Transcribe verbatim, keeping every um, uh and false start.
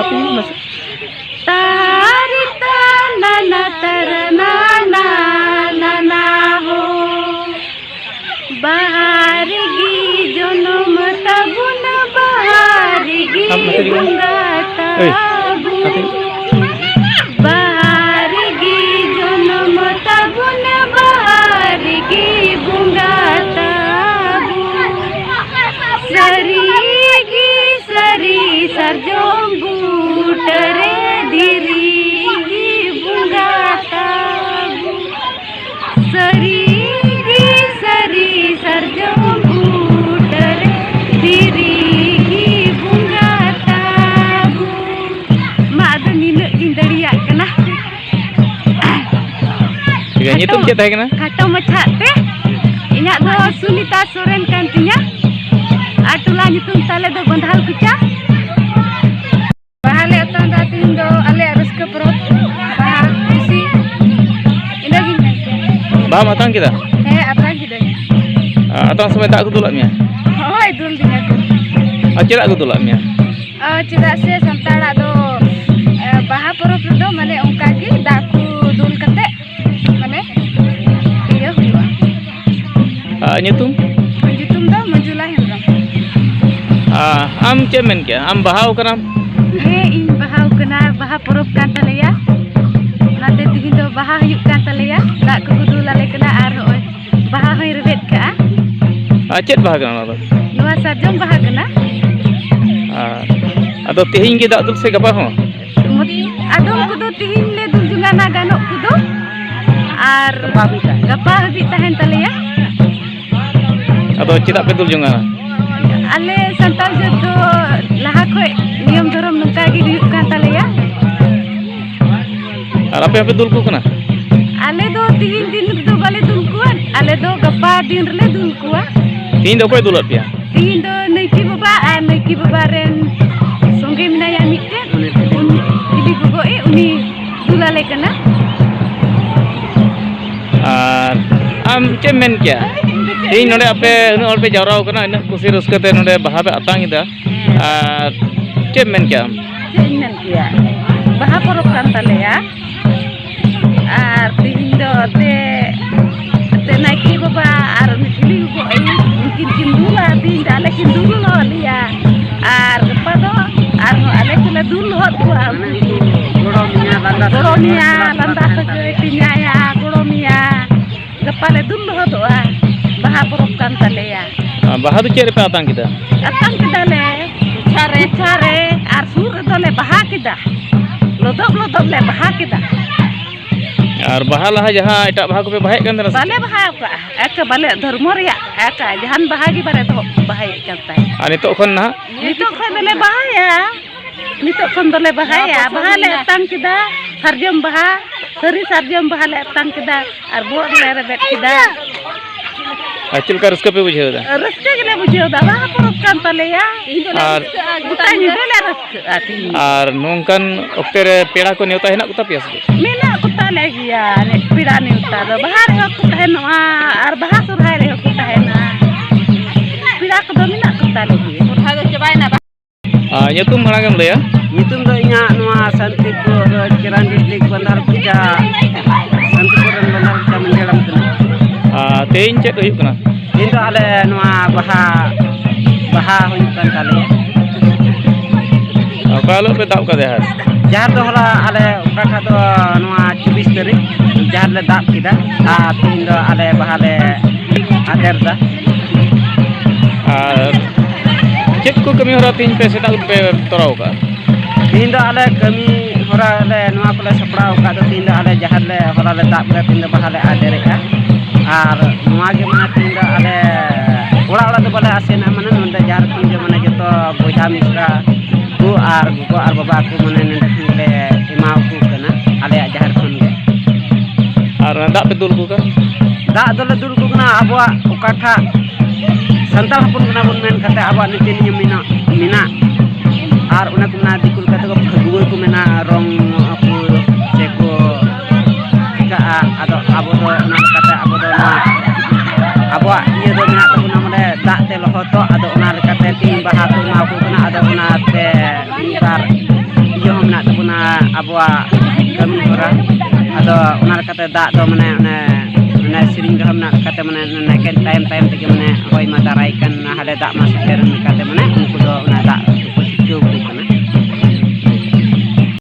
ᱟᱯᱮ ᱢᱟᱥᱮ᱾ ᱛᱟᱨᱤ ᱛᱟ ᱱᱟᱱᱟ ᱛᱟᱨᱟ ᱱᱟᱱᱟ ᱱᱟᱱᱟ ᱦᱳ᱾ ᱵᱟᱦᱟ ᱨᱮᱜᱮ ᱡᱚᱱᱚᱢ ᱛᱟᱵᱚᱱ, ᱵᱟᱦᱟ ᱨᱮᱜᱮ ᱟᱢ ᱱᱚᱛᱮ ᱜᱮ᱾ ᱵᱚᱸᱜᱟ ᱮᱭ, ᱛᱟᱵᱚᱱ᱾ ᱱᱚᱛᱮ᱾ ᱵᱟᱦᱟ ᱨᱮᱜᱮ ᱡᱚᱱᱚᱢ ᱛᱟᱵᱚᱱ, ᱵᱟᱦᱟ ᱨᱮᱜᱮ ᱵᱚᱸᱜᱟ ᱛᱟᱵᱚᱱ᱾ ᱥᱟᱹᱨᱤ ᱜᱮ ᱥᱟᱹᱨᱤ ᱥᱟᱨᱡᱚᱢ ᱵᱩᱴᱟᱹ ᱨᱮ ᱫᱷᱤᱨᱤ ᱜᱮ ᱵᱚᱸᱜᱟ ᱛᱟᱵᱚᱱ᱾ ᱥᱟᱹᱨᱤ ᱜᱮ ᱥᱟᱹᱨᱤ ᱥᱟᱨᱡᱚᱢ ᱵᱩᱴᱟᱹ ᱨᱮ ᱫᱷᱤᱨᱤ ᱜᱮ ᱵᱚᱸᱜᱟ ᱛᱟᱵᱚᱱ᱾ ᱢᱟ, ᱟᱫᱚ ᱱᱤᱱᱟᱹᱜ ᱜᱤᱧ ᱫᱟᱲᱮᱭᱟᱜ ᱠᱟᱱᱟ᱾ ᱴᱷᱤᱠ ᱜᱮᱭᱟ, ᱧᱩᱛᱩᱢ ᱪᱮᱫ ᱛᱟᱦᱮᱸ ᱠᱟᱱᱟ? ᱠᱷᱟᱴᱚ ᱢᱟᱪᱷᱟ ᱛᱮ᱾ ᱤᱧᱟᱹᱜ ᱫᱚ ᱥᱩᱱᱤᱛᱟ ᱥᱚᱨᱮᱱ ᱠᱟᱱ ᱛᱤᱧᱟ᱾ ᱟᱨ ᱴᱚᱞᱟ ᱧᱩᱛᱩᱢ ᱛᱟᱞᱮ ᱫᱚ ᱵᱟᱸᱫᱷᱟᱞ ᱠᱚᱪᱟ᱾ ᱵᱟᱦᱟ ᱞᱮ ᱟᱛᱟᱝ ᱫᱟ ᱛᱤᱦᱤᱧ ᱫᱚ ᱟᱞᱮᱭᱟᱜ ᱨᱟᱹᱥᱠᱟᱹ ᱯᱚᱨᱚᱵᱽ, ᱵᱟᱦᱟ ᱠᱩᱥᱤ, ᱤᱱᱟᱹᱜᱤᱧ ᱢᱮᱱ ᱠᱮᱭᱟ᱾ ᱵᱟᱦᱟᱢ ᱟᱛᱟᱝ ᱠᱮᱫᱟ? ᱦᱮᱸ, ᱟᱛᱟᱝ ᱠᱤᱫᱟᱹᱧ᱾ ᱟᱨ ᱟᱛᱟᱝ ᱥᱚᱢᱚᱭ ᱫᱟᱜ ᱠᱚ ᱫᱩᱞᱟᱜ ᱢᱮᱭᱟ? ᱦᱳᱭ, ᱫᱩᱞ ᱫᱤᱧᱟ ᱠᱚ᱾ ᱟᱨ ᱪᱮᱫᱟᱜ ᱠᱚ ᱫᱩᱞᱟᱜ ᱢᱮᱭᱟ? ᱟᱨ ᱪᱮᱫᱟᱜ ᱥᱮ ᱥᱟᱱᱛᱟᱲᱟᱜ ᱫᱚ, ᱮ, ᱵᱟᱦᱟ ᱯᱚᱨᱚᱵᱽ ᱨᱮᱫᱚ ᱢᱟᱱᱮ ᱚᱱᱠᱟ ᱜᱮ ᱫᱟᱜ ᱠᱚ ᱫᱩᱞ ᱠᱟᱛᱮ ᱢᱟᱱᱮ ᱤᱭᱟᱹ ᱦᱩᱭᱩᱜᱼᱟ᱾ ᱟᱨ ᱧᱩᱛᱩᱢ? ᱧᱩᱛᱩᱢ ᱫᱚ ᱢᱚᱧᱡᱩᱞᱟ ᱦᱮᱢᱵᱨᱚᱢ᱾ ᱟᱨ ᱟᱢ ᱪᱮᱫ ᱮᱢ ᱢᱮᱱ ᱠᱮᱜᱼᱟ? ᱟᱢ ᱵᱟᱦᱟᱣ ᱠᱟᱱᱟᱢ? ᱦᱮᱸ, ᱤᱧ ᱵᱟᱦᱟᱣ ᱠᱟᱱᱟ, ᱵᱟᱦᱟ ᱯᱚᱨᱚᱵᱽ ᱠᱟᱱ ᱛᱟᱞᱮᱭᱟ, ᱚᱱᱟᱛᱮ ᱛᱤᱦᱤᱧ ᱫᱚ ᱵᱟᱦᱟ ᱦᱩᱭᱩᱜ ᱠᱟᱱ ᱛᱟᱞᱮᱭᱟ, ᱫᱟᱜ ᱠᱚᱠᱚ ᱫᱩᱞ ᱟᱞᱮ ᱠᱟᱱᱟ ᱟᱨ ᱦᱚᱸᱜᱼᱚᱭ ᱵᱟᱦᱟ ᱦᱚᱸᱭ ᱨᱮᱵᱮᱫ ᱠᱟᱜᱼᱟ᱾ ᱟᱨ ᱪᱮᱫ ᱵᱟᱦᱟ ᱠᱟᱱᱟ ᱱᱚᱣᱟ ᱫᱚ? ᱱᱚᱣᱟ ᱥᱟᱨᱡᱚᱢ ᱵᱟᱦᱟ ᱠᱟᱱᱟ᱾ ᱟᱨ ᱟᱫᱚ ᱛᱮᱦᱮᱧ ᱜᱮ ᱫᱟᱜ ᱫᱩᱞ ᱥᱮ ᱜᱟᱯᱟ ᱦᱚᱸ? ᱢᱚᱛ-, ᱟᱫᱚᱢ ᱠᱚᱫᱚ ᱛᱤᱦᱤᱧ ᱞᱮ ᱫᱩᱞ ᱡᱚᱝᱟᱱᱟ ᱜᱟᱱᱚᱜ ᱠᱚᱫᱚ, ᱟᱨ ᱜᱟᱯᱟ ᱦᱟᱹᱵᱤᱡ ᱛᱟᱦᱮᱱ ᱛᱟᱞᱮᱭᱟ᱾ ᱟᱫᱚ ᱪᱮᱫᱟᱜ ᱯᱮ ᱫᱩᱞ ᱡᱚᱝᱟᱱᱟ? ᱟᱞᱮ ᱥᱟᱱᱛᱟᱲ ᱡᱟᱹᱛ ᱫᱚ ᱞᱟᱦᱟ ᱠᱷᱚᱡ ᱱᱤᱭᱚᱢ ᱫᱷᱚᱨᱚᱢ ᱱᱚᱝᱠᱟ ᱜᱮ ᱦᱩᱭᱩᱜ ᱠᱟᱱ ᱛᱟᱞᱮᱭᱟ᱾ ᱟᱨ ᱟᱯᱮ ᱦᱚᱸᱯᱮ ᱫᱩᱞ ᱠᱚ ᱠᱟᱱᱟ? ᱟᱞᱮ ᱫᱚ ᱛᱤᱦᱤᱧ ᱫᱤᱱ ᱨᱮᱫᱚ ᱵᱟᱞᱮ ᱫᱩᱞ ᱠᱚᱣᱟ, ᱟᱞᱮ ᱫᱚ ᱜᱟᱯᱟ ᱫᱤᱱ ᱨᱮᱞᱮ ᱫᱩᱞ ᱠᱚᱣᱟ᱾ ᱛᱤᱦᱤᱧ ᱫᱚ ᱚᱠᱚᱭ ᱫᱩᱞᱟᱫ ᱯᱮᱭᱟ? ᱛᱤᱦᱤᱧ ᱫᱚ ᱱᱟᱭᱠᱮ ᱵᱟᱵᱟ ᱟᱨ ᱱᱟᱭᱠᱮ ᱵᱟᱵᱟ ᱨᱮᱱ ᱥᱚᱸᱜᱮ ᱢᱮᱱᱟᱭᱟ ᱢᱤᱫᱴᱮᱱ, ᱩᱱᱤ ᱛᱤᱞᱤ ᱜᱚᱜᱚ ᱮ, ᱩᱱᱤ ᱫᱩᱞ ᱟᱞᱮ ᱠᱟᱱᱟ᱾ ᱟᱨ ᱟᱢ ᱪᱮᱫ ᱮᱢ ᱢᱮᱱ ᱠᱮᱭᱟ? ᱛᱮᱦᱮᱧ ᱱᱚᱰᱮ ᱟᱯᱮ ᱩᱱᱟᱹᱜ ᱦᱚᱲ ᱯᱮ ᱡᱟᱣᱨᱟ ᱟᱠᱟᱱᱟ, ᱩᱱᱟᱹᱜ ᱠᱩᱥᱤ ᱨᱟᱹᱥᱠᱟᱹ ᱛᱮ ᱱᱚᱰᱮ ᱵᱟᱦᱟ ᱯᱮ ᱟᱛᱟᱝ ᱮᱫᱟ, ᱟᱨ ᱪᱮᱫ ᱮᱢ ᱢᱮᱱ ᱠᱮᱭᱟ ᱟᱢ? ᱪᱮᱫ ᱤᱧ ᱢᱮᱱ ᱠᱮᱭᱟ, ᱵᱟᱦᱟ ᱯᱚᱨᱚᱵᱽ ᱠᱟᱱ ᱛᱟᱞᱮᱭᱟ᱾ ᱟᱨ ᱛᱮᱦᱮᱧ ᱫᱚ ᱛᱮ ᱛᱮ ᱱᱟᱭᱠᱮ ᱵᱟᱵᱟ ᱟᱨ ᱩᱱᱤ ᱴᱷᱤᱞᱤ ᱜᱚᱜᱚ ᱟᱭᱳ ᱩᱱᱠᱤᱱ ᱠᱤᱱ ᱫᱩᱞᱟ, ᱛᱮᱦᱮᱧ ᱫᱚ ᱟᱞᱮ ᱠᱤᱱ ᱫᱩᱞ ᱞᱚᱦᱚᱫ ᱞᱮᱭᱟ᱾ ᱟᱨ ᱜᱟᱯᱟ ᱫᱚ ᱟᱨᱦᱚᱸ ᱟᱞᱮ ᱠᱚᱞᱮ ᱫᱩᱞ ᱞᱚᱦᱚᱫ ᱠᱚᱣᱟ᱾ ᱜᱚᱲᱚ ᱢᱮᱭᱟ, ᱞᱟᱸᱫᱟ ᱜᱚᱲᱚ ᱥᱟᱹᱜᱟᱹᱭ, ᱢᱮᱭᱟ, ᱞᱟᱸᱫᱟ ᱥᱟᱹᱜᱟᱹᱭ, ᱛᱮᱧᱟᱭᱟ, ᱜᱚᱲᱚ ᱢᱮᱭᱟ᱾ ᱜᱟᱯᱟ ᱞᱮ ᱫᱩᱞ ᱞᱚᱦᱚᱫᱚᱜᱼᱟ, ᱵᱟᱦᱟ ᱯᱚᱨᱚᱵᱽ ᱠᱟᱱ ᱛᱟᱞᱮᱭᱟ᱾ ᱟᱨ ᱵᱟᱦᱟ ᱫᱚ ᱪᱮᱫ ᱨᱮᱯᱮ ᱟᱛᱟᱝ ᱠᱮᱫᱟ? ᱟᱛᱟᱝ ᱠᱮᱫᱟᱞᱮ ᱜᱚᱪᱷᱟ ᱨᱮ᱾ ᱜᱚᱪᱷᱟ ᱨᱮ, ᱟᱨ ᱥᱩᱫ ᱨᱮᱫᱚᱞᱮ ᱵᱟᱦᱟ ᱠᱮᱫᱟ, ᱞᱚᱫᱚᱵ ᱞᱚᱫᱚᱵ ᱞᱮ ᱵᱟᱦᱟ ᱠᱮᱫᱟ᱾ ᱟᱨ ᱵᱟᱦᱟ ᱞᱟᱦᱟ ᱡᱟᱦᱟᱸ ᱮᱴᱟᱜ ᱵᱟᱦᱟ ᱠᱚᱯᱮ ᱵᱟᱦᱟᱭᱮᱫ ᱠᱟᱱ ᱛᱟᱦᱮᱱᱟ ᱥᱮ ᱵᱟᱞᱮ ᱪᱮᱫ? ᱵᱟᱦᱟ ᱟᱠᱟᱜᱼᱟ, ᱮᱠ ᱵᱟᱞᱮ, ᱫᱷᱚᱨᱢᱚ ᱨᱮᱭᱟᱜ ᱮᱠ ᱡᱟᱦᱟᱱ ᱵᱟᱦᱟ ᱜᱮ ᱵᱟᱞᱮ ᱫᱚᱦᱚ ᱵᱟᱦᱟᱭᱮᱫ ᱠᱟᱱ ᱛᱟᱦᱮᱸᱫ᱾ ᱟᱨ ᱱᱤᱛᱚᱜ ᱠᱷᱚᱱ ᱱᱟᱦᱟᱜ? ᱱᱤᱛᱚᱜ ᱠᱷᱚᱱ ᱫᱚᱞᱮ ᱵᱟᱦᱟᱭᱟ᱾ ᱱᱤᱛᱚᱜ ᱠᱷᱚᱱ ᱫᱚᱞᱮ ᱵᱟᱦᱟᱭᱟ᱾ ᱱᱚᱣᱟ ᱵᱚᱪᱷᱚᱨ ᱵᱟᱦᱟ ᱞᱮ ᱢᱮᱱᱟᱜ᱾ ᱟᱛᱟᱝ ᱠᱮᱫᱟ, ᱥᱟᱨᱡᱚᱢ ᱵᱟᱦᱟ, ᱥᱟᱹᱨᱤ ᱥᱟᱨᱡᱚᱢ ᱵᱟᱦᱟ ᱞᱮ ᱟᱛᱟᱝ ᱠᱮᱫᱟ ᱟᱨ ᱵᱚᱦᱚᱜ ᱨᱮᱞᱮ ᱨᱮᱵᱮᱫ ᱠᱮᱫᱟ᱾ ᱟᱨ ᱪᱮᱫ ᱞᱮᱠᱟ ᱨᱟᱹᱥᱠᱟᱹ ᱯᱮ ᱵᱩᱡᱷᱟᱹᱣ ᱮᱫᱟ? ᱨᱟᱹᱥᱠᱟᱹ ᱜᱮᱞᱮ ᱵᱩᱡᱷᱟᱹᱣ ᱮᱫᱟ, ᱵᱟᱦᱟ ᱯᱚᱨᱚᱵᱽ ᱠᱟᱱ ᱛᱟᱞᱮᱭᱟ᱾ ᱟᱨ ᱜᱚᱴᱟ ᱧᱤᱫᱟᱹ ᱞᱮ ᱨᱟᱹᱥᱠᱟᱹᱜᱼᱟ ᱛᱮᱦᱮᱧ ᱫᱚ᱾ ᱟᱨ ᱱᱚᱝᱠᱟᱱ ᱚᱠᱛᱮ ᱨᱮ ᱯᱮᱲᱟ ᱠᱚ ᱱᱮᱣᱛᱟ ᱦᱮᱱᱟᱜ ᱠᱚ ᱛᱟᱯᱮᱭᱟ ᱥᱮ ᱪᱮᱫ? ᱢᱮᱱᱟᱜ ᱠᱚ ᱛᱟᱞᱮ ᱜᱮᱭᱟ, ᱯᱮᱲᱟ ᱱᱮᱣᱛᱟ ᱫᱚ ᱵᱟᱦᱟ ᱨᱮᱦᱚᱸ ᱠᱚ ᱛᱟᱦᱮᱱᱚᱜᱼᱟ ᱟᱨ ᱵᱟᱦᱟ ᱥᱚᱨᱦᱟᱭ ᱨᱮᱦᱚᱸ ᱠᱚ ᱛᱟᱦᱮᱱᱟ᱾ ᱯᱮᱲᱟ ᱠᱚᱫᱚ ᱢᱮᱱᱟᱜ ᱠᱚ ᱛᱟᱞᱮ ᱜᱮᱭᱟ᱾ ᱥᱚᱨᱦᱟᱭ ᱫᱚ ᱪᱟᱵᱟᱭᱮᱱᱟ᱾ ᱟᱨ ᱧᱩᱛᱩᱢ ᱢᱟᱲᱟᱝ ᱮᱢ ᱞᱟᱹᱭᱟ? ᱧᱩᱛᱩᱢ ᱫᱚ ᱤᱧᱟᱹᱜ ᱱᱚᱣᱟ ᱥᱟᱱᱛᱤᱯᱩᱨ, ᱪᱮᱨᱟᱱ ᱰᱤᱥᱴᱨᱤᱠᱴ, ᱵᱟᱱᱫᱟᱨ ᱠᱩᱪᱟ, ᱥᱟᱱᱛᱤᱯᱩᱨ ᱨᱮᱱ ᱵᱟᱱᱫᱟᱨ ᱠᱩᱪᱟ ᱢᱟᱹᱡᱷᱤ ᱦᱟᱲᱟᱢ ᱠᱟᱱᱟ᱾ ᱟᱨ ᱛᱮᱦᱮᱧ ᱪᱮᱫ ᱦᱩᱭᱩᱜ ᱠᱟᱱᱟ? ᱛᱮᱦᱮᱧ ᱫᱚ ᱟᱞᱮ ᱱᱚᱣᱟ ᱵᱟᱦᱟ, ᱵᱟᱦᱟ ᱦᱩᱭᱩᱜ ᱠᱟᱱ ᱛᱟᱞᱮᱭᱟ᱾ ᱚᱠᱟ ᱦᱤᱞᱳᱜ ᱯᱮ ᱫᱟᱵ ᱠᱟᱫᱟ ᱡᱟᱦᱮᱨ? ᱡᱟᱦᱮᱨ ᱫᱚ ᱦᱚᱞᱟ ᱟᱞᱮ ᱚᱠᱟᱴᱟᱜ ᱫᱚ ᱱᱚᱣᱟ ᱪᱚᱵᱵᱤᱥ ᱛᱟᱹᱨᱤᱠᱷ ᱡᱟᱦᱮᱨ ᱞᱮ ᱫᱟᱵ ᱠᱮᱫᱟ, ᱟᱨ ᱛᱮᱦᱮᱧ ᱫᱚ ᱟᱞᱮ ᱵᱟᱦᱟ ᱞᱮ ᱟᱫᱮᱨ ᱮᱫᱟ᱾ ᱟᱨ ᱪᱮᱫ ᱠᱚ ᱠᱟᱹᱢᱤ ᱦᱚᱨᱟ ᱛᱮᱦᱮᱧ ᱯᱮ ᱥᱮᱛᱟᱜ ᱯᱮ ᱛᱚᱨᱟᱣ ᱠᱟᱜᱼᱟ? ᱛᱮᱦᱮᱧ ᱫᱚ ᱟᱞᱮ ᱠᱟᱹᱢᱤ ᱦᱚᱨᱟ ᱞᱮ, ᱱᱚᱣᱟ ᱠᱚᱞᱮ ᱥᱟᱯᱲᱟᱣ ᱟᱠᱟᱫ ᱫᱚ, ᱛᱮᱦᱮᱧ ᱫᱚ ᱟᱞᱮ ᱡᱟᱦᱮᱨ ᱞᱮ, ᱦᱚᱞᱟ ᱞᱮ ᱫᱟᱵ ᱠᱮᱫᱟ, ᱛᱮᱦᱮᱧ ᱫᱚ ᱵᱟᱦᱟ ᱞᱮ ᱟᱫᱮᱨᱮᱜᱼᱟ᱾ ᱟᱨ ᱱᱚᱣᱟ ᱜᱮ ᱢᱟᱱᱮ ᱛᱮᱦᱮᱧ ᱫᱚ ᱟᱞᱮ ᱚᱲᱟᱜ ᱚᱲᱟᱜ ᱫᱚ ᱵᱟᱞᱮ ᱟᱥᱮᱱᱟ, ᱢᱟᱱᱮ ᱱᱚᱰᱮ ᱡᱟᱦᱮᱨ ᱠᱷᱚᱱ ᱜᱮ ᱢᱟᱱᱮ ᱡᱚᱛᱚ ᱵᱚᱭᱦᱟ ᱢᱤᱥᱨᱟ ᱠᱚ ᱟᱨ ᱜᱚᱜᱚ ᱟᱨ ᱵᱟᱵᱟ ᱠᱚ ᱢᱟᱱᱮ ᱱᱚᱰᱮ ᱠᱷᱚᱱ ᱜᱮᱞᱮ ᱮᱢᱟ ᱠᱚ ᱠᱟᱱᱟ, ᱟᱞᱮᱭᱟᱜ ᱡᱟᱦᱮᱨ ᱠᱷᱚᱱ ᱜᱮ᱾ ᱟᱨ ᱫᱟᱜ ᱯᱮ ᱫᱩᱞ ᱟᱠᱚ ᱠᱟᱱᱟ? ᱫᱟᱜ ᱫᱚᱞᱮ ᱫᱩᱞ ᱟᱠᱚ ᱠᱟᱱᱟ ᱟᱵᱚᱣᱟᱜ ᱚᱠᱟᱴᱟᱜ ᱥᱟᱱᱛᱟᱲ ᱦᱚᱯᱚᱱ ᱠᱟᱱᱟ ᱵᱚᱱ ᱢᱮᱱ ᱠᱟᱛᱮ ᱟᱵᱚᱣᱟᱜ ᱱᱤᱛᱤ ᱱᱤᱭᱚᱢ ᱢᱮᱱᱟᱜ, ᱢᱮᱱᱟᱜ᱾ ᱟᱨ ᱚᱱᱟ ᱠᱚ ᱢᱮᱱᱟ, ᱫᱤᱠᱩ ᱞᱮᱠᱟ ᱛᱮᱠᱚ ᱯᱷᱟᱹᱜᱩᱣᱟᱹ ᱠᱚ ᱢᱮᱱᱟ, ᱨᱚᱝ ᱟᱠᱚ ᱥᱮ ᱠᱚ ᱪᱤᱠᱟᱹᱜᱼᱟ᱾ ᱟᱫᱚ ᱟᱵᱚ ᱫᱚ ᱚᱱᱟ ᱞᱮᱠᱟᱛᱮ ᱟᱵᱚ ᱫᱚ ᱱᱚᱣᱟ ᱟᱵᱚᱣᱟᱜ ᱤᱭᱟᱹ ᱫᱚ ᱢᱮᱱᱟᱜ ᱛᱟᱵᱚᱱᱟ, ᱢᱟᱱᱮ ᱫᱟᱜ ᱛᱮ ᱞᱚᱦᱚᱫᱚᱜ᱾ ᱟᱫᱚ ᱚᱱᱟ ᱞᱮᱠᱟᱛᱮ ᱛᱮᱦᱤᱧ ᱵᱟᱦᱟ ᱠᱚ ᱮᱢᱟ ᱠᱚ ᱠᱟᱱᱟ᱾ ᱟᱫᱚ ᱚᱱᱟᱛᱮ ᱢᱤᱫ ᱵᱟᱨ ᱟᱵᱚᱣᱟᱜ ᱠᱟᱹᱢᱤ ᱦᱚᱨᱟ᱾ ᱟᱫᱚ ᱚᱱᱟ ᱞᱮᱠᱟᱛᱮ ᱫᱟᱜ ᱫᱚ ᱢᱟᱱᱮ ᱚᱱᱮ ᱚᱱᱮ ᱥᱮᱨᱮᱧ ᱨᱮᱦᱚᱸ ᱢᱮᱱᱟᱜ ᱞᱮᱠᱟᱛᱮ ᱢᱟᱱᱮ ᱱᱟᱭᱠᱮ ᱴᱟᱭᱤᱢ ᱴᱟᱭᱤᱢ ᱛᱮᱜᱮ ᱢᱟᱱᱮ ᱦᱚᱭ ᱢᱟ ᱫᱟᱨᱟᱭ ᱠᱟᱱ, ᱦᱟᱸᱰᱮ ᱫᱟᱜ ᱢᱟ ᱥᱮᱴᱮᱨ ᱞᱮᱠᱟᱛᱮ